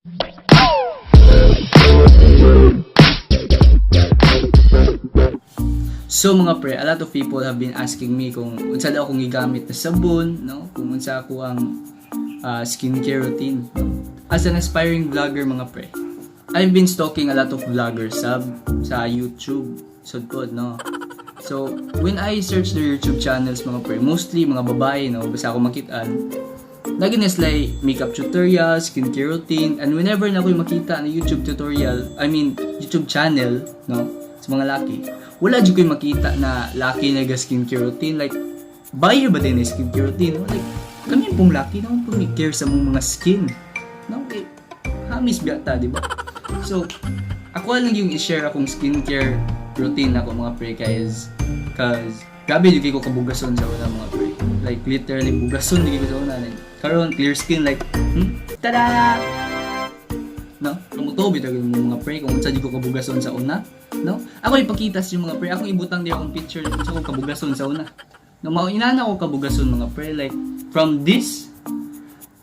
So mga pre, a lot of people have been asking me kung unsa daw akong gigamit na sabon, no? Kung unsa ako ang skincare routine, no? As an aspiring vlogger, mga pre, I've been stalking a lot of vloggers sa YouTube, sud pod, no? So, when I search their YouTube channels, mga pre, mostly mga babae, no? Basta ako makitaan, lagi na sila makeup tutorial, skincare routine, and whenever na ako'y makita na YouTube tutorial, I mean, YouTube channel, no, sa mga laki, wala jud ko'y makita na laki na skincare routine. Like, buyer ba din na skincare routine? No? Like, kami pong laki naman po may care sa mong mga skin. No, okay. Hamis biyata, di ba? So, ako lang yung i-share akong skincare routine ako, mga pre, guys. 'Cause grabe jud ko kabugason sa una, mga pre. Like literally bugason jud ko sa una. Like, karon clear skin like, Tada! No? Tumutuo bitaw yung mga pre kung unsa jud ko kabugason sa una. No? Ako ipakita sa mga pre, akong ibutang di akong picture unsa ko kabugason sa una. No, mao inana ko kabugason, mga pre, like from this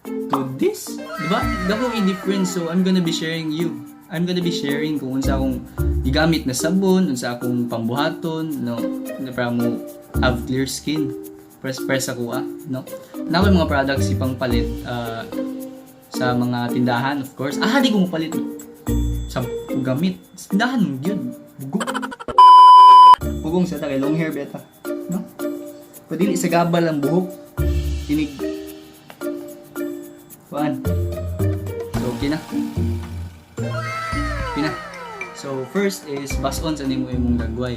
to this, di ba? Dako i difference. So I'm gonna be sharing you. I'm gonna be sharing kung unsa akong gigamit na sabon, unsa akong pambuhaton, no, na para mo have clear skin. Press press ako ah, no. Na yung mga products ipang palit sa mga tindahan, of course. Ah, di ko mo palit sa gamit. Sa tindahan mo gyud. Bugo. Pugong sa ta kay long hair beta, no? Padili sa gabal ang buhok. Tinig. Kuan. So, okay na. Okay na. So, first is bas-on sa nimo imong dagway.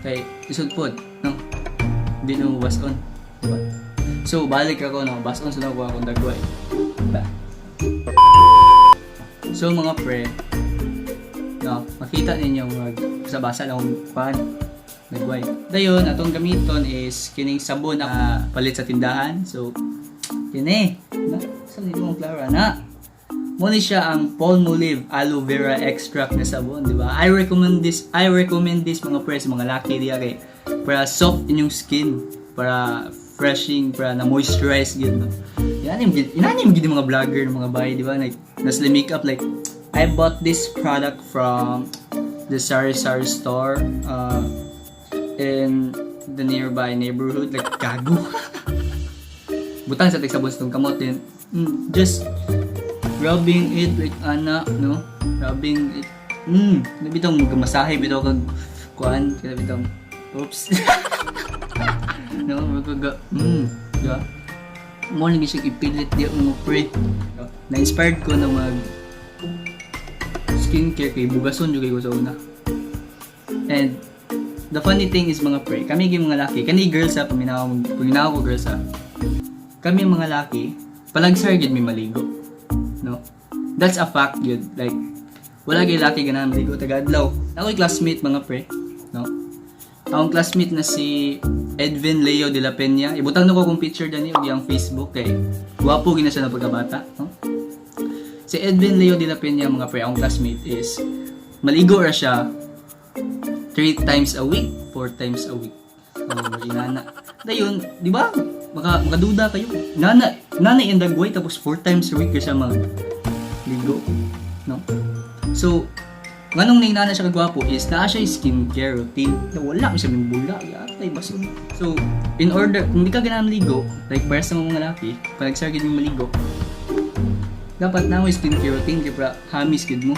Kay isod pod, no? Hindi na mo bas-on. Diba? So, balik ako, no? Bas-on sa nako akong dagway. Ba? So, mga pre, no, makita ninyo mag sa basa lang akong kuan dagway. Dayon, atong gamiton is kining sabon na palit sa tindahan. So, kini, no? Sa nito mong Clara na. Mo ni siya ang Palmolive Aloe Vera Extract na sabon, di ba? I recommend this, I recommend this, mga pre, sa mga laki diya kay para soft inyong skin, para freshing, para na moisturize gyud, no. Inanim gyud yung mga vlogger ng mga bahay, di ba? Like nasa makeup, like I bought this product from the Sari Sari store in the nearby neighborhood. Like gago. Butang sa tig sabon sa itong kamot din. Just rubbing it like ana, no? Rubbing it. Bitaw magmasahe bitaw kag kuan, kaya bitaw. Oops. No, magaga. Di ba? Mo lagi siya ipilit di mga pre. Na-inspired ko na mag skincare kay bugason jud kay ko sa una. And the funny thing is, mga pre, kami gyud mga laki, kani girls ha, paminaw ko girls ha. Kami mga laki, palagsar gyud mi maligo. No? That's a fact gyud. Like wala gyud laki ganahan maligo tagadlaw. Ako'y classmate, mga pre, no? Akong classmate na si Edwin Leo de la Peña. Ibutang na ko akong picture dani og iyang Facebook kay gwapo gina siya na pagkabata, no? Si Edwin Leo de la Peña, mga pre, akong classmate is maligo ra siya three times a week, four times a week. Oh, inana. Dayon, di ba? Makaduda kayo. Nana, nana yung dagway tapos four times a week ka siya mag ligo. No? So, nganong ning nana siya kagwapo is naa siya skincare routine na wala man siya bula, yatay bason. So, in order, kung di ka ganahan maligo, like para sa mga laki, pag gid mo maligo, dapat na mo skincare routine kay para hamis gid mo.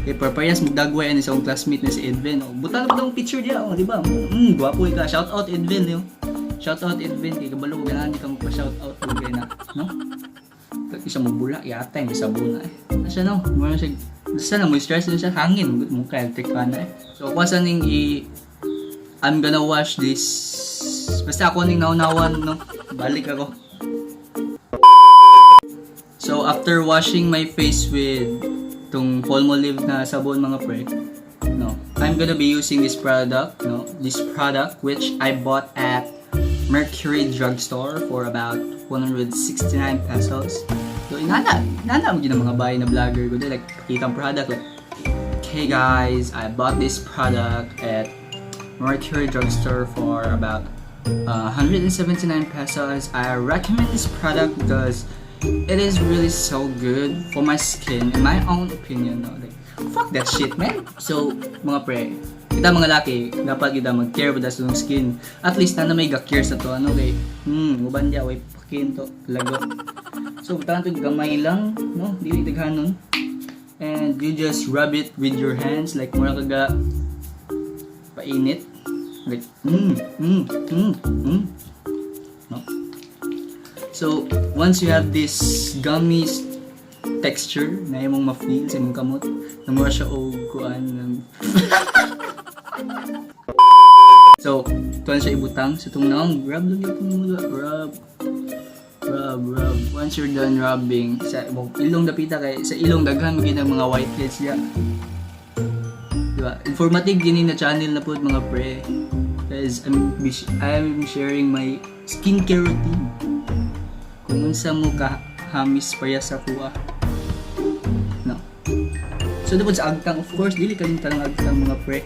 Kay para parehas magdagway ani sa akong classmate na si Edwin. Oh, buta na ba picture diya, oh, di ba? Gwapo ka. Shout out Edwin, yo. Shout out Edwin kay kabalo ko ganahan di ka magpa-shout out kay na, no? Isa mo bula, yata may sabon na eh. Na siya no, mo na siya basta na moisturize na siya hangin mo kay electric fan na eh. So ako sa ning i I'm gonna wash this. Basta ako ning naunawan, no. Balik ako. So after washing my face with tong Palmolive na sabon, mga pre, no, I'm gonna be using this product, no, this product which I bought at Mercury Drugstore for about 169 pesos. So, inana mo mga bahay na vlogger ko like, pakita ang product, like, "Okay guys, I bought this product at Mercury Drugstore for about 179 pesos. I recommend this product because It is really so good for my skin, in my own opinion, no? Like, fuck that shit, man. So, mga pre, kita mga laki, dapat kita mag-care with sa skin. At least na may ga-care sa to, ano kay, uban diya, way pakin to, lagot. So, butangan to gamay lang, no? Dili daghanon. And you just rub it with your hands, like mura kaga painit. Like, No? So, once you have this gummy texture na imong ma-feel sa imong kamot, na mura siya og kuan ng. So, tuan siya ibutang sa itong naong, rub lang yung mo, rub, rub, rub. Once you're done rubbing, sa imong ilong dapita kay sa ilong daghan mo ang mga whiteheads diya. Di ba? Informative gini na channel na po, mga pre. Because I'm sharing my skincare routine. Kung unsa mo ka hamis parehas sa kuha. No. So dapat sa agtang, of course, dili kalimtan ang agtang, mga pre.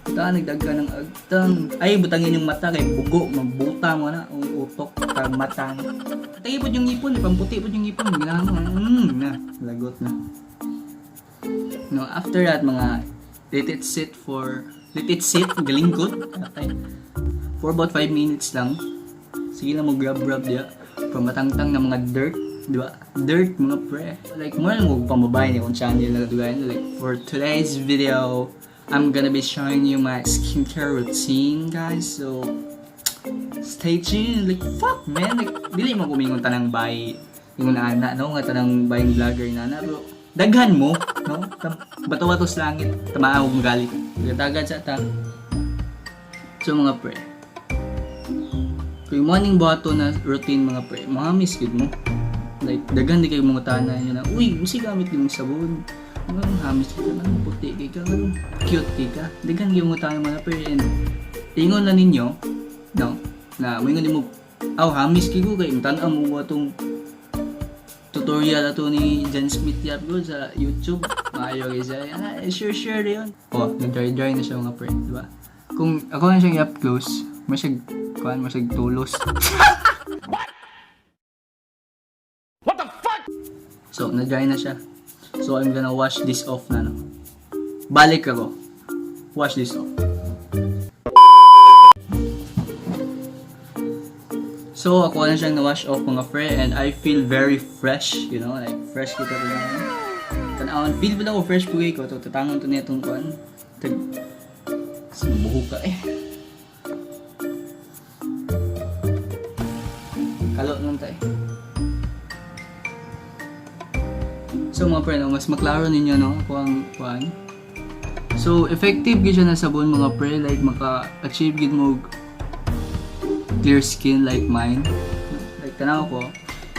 Butangan nagdagka ng agtang. Ay, butangin yung mata kay bugo, magbuta mo na ang utok ka mata. Tayo po yung ngipon, pamputi po yung ngipon. Ginahan mo, na, lagot na. No, after that, mga let it sit, galingkod. Okay. For about 5 minutes lang. Sige lang mo grab rub diya. From matangtang na mga dirt, di ba? Dirt, mga pre. Like mo lang mo pamabay ni akong channel na dugayan. Like for today's video, I'm gonna be showing you my skincare routine, guys. So stay tuned. Like fuck, man, like dili mo kumingon tanang bay ingon ana, no, nga tanang baying vlogger na na, bro. Daghan mo, no? Bato-bato sa langit, tamaan og galit. Tagad sa ta. So mga pre, kung morning buhato na routine, mga pre, mahamis gid mo. Like daghan di kayo mga tanan nyo na, "Uy, usi gamit yung sabon? Ang hamis ka lang, puti kay ka, cute kay ka." Daghan gyud mga tanan, mga pre, and ingon na ninyo, no, na moingon mo, "Aw, hamis kay ko kay tan-aw mo atong tutorial ato ni John Smith Yap ko sa YouTube. Maayo kay siya." Ah, sure sure yun. Oh, nag-dry dry na siya, mga pre, di ba? Kung ako na siyang i-up close, masig kuan, masig tulos. What the fuck? So, na-dry na siya. So, I'm gonna wash this off na, no? Balik ako. Wash this off. So, ako na siyang na-wash off, mga pre, and I feel very fresh, like fresh kita to na. Tanawon, feel ba ako fresh po ko to, tatangon to niya itong kuan. Tag, buhok ka eh. Kalo lang tayo. So mga pre, no, mas maklaro ninyo, no, kung ang kuan. So effective gyud siya na sabon, mga pre, like maka-achieve gid mo clear skin like mine. Like tanaw ko.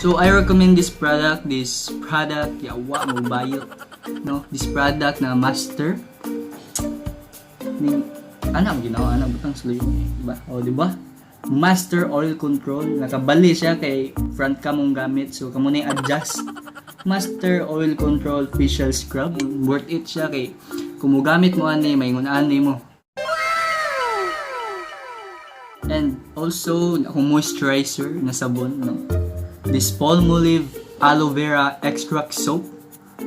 So I recommend this product, yawa mo bayo. No, this product na Master. Ning ana ang ginawa ana butang sa luyo, di ba? O di ba? Master Oil Control, nakabali siya kay front cam mong gamit, so kamo na adjust. Master Oil Control Facial Scrub, worth it siya kay kung mo gamit mo ani, maingon ani mo. And also, akong moisturizer na sabon, no? This Palmolive Aloe Vera Extract Soap.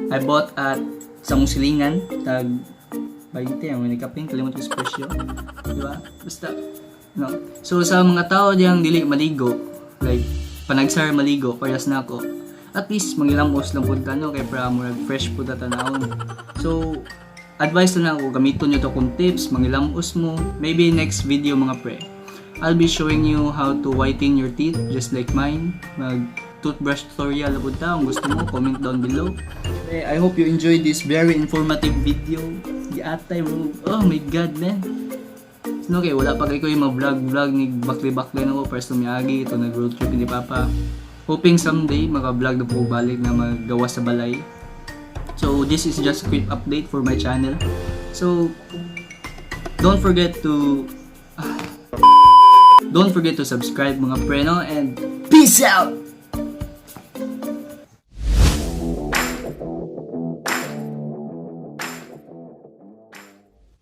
I bought at sa Musilingan, tag 20, ang kapin, kalimot ko sa presyo. Di ba? Basta, no. So, sa mga tao diyang dili maligo, like, panagsar maligo, parehas na ako, at least mangilamos lang pud ka, no, kay para murag fresh pud ta tanawon. So, advice na lang ako, gamiton nyo to kung tips, mangilamos mo. Maybe next video, mga pre, I'll be showing you how to whiten your teeth just like mine. Mag toothbrush tutorial na pud ta. Kung gusto mo, comment down below. Eh, I hope you enjoyed this very informative video. Giatay mo. Oh my God, man. No, okay, wala pa kay ko yung mag-vlog-vlog ni bakli-bakli na ko first lumiyagi ito nag road trip ni Papa. Hoping someday maka-vlog na po balik na maggawa sa balay. So this is just a quick update for my channel. So don't forget to subscribe, mga preno, and peace out.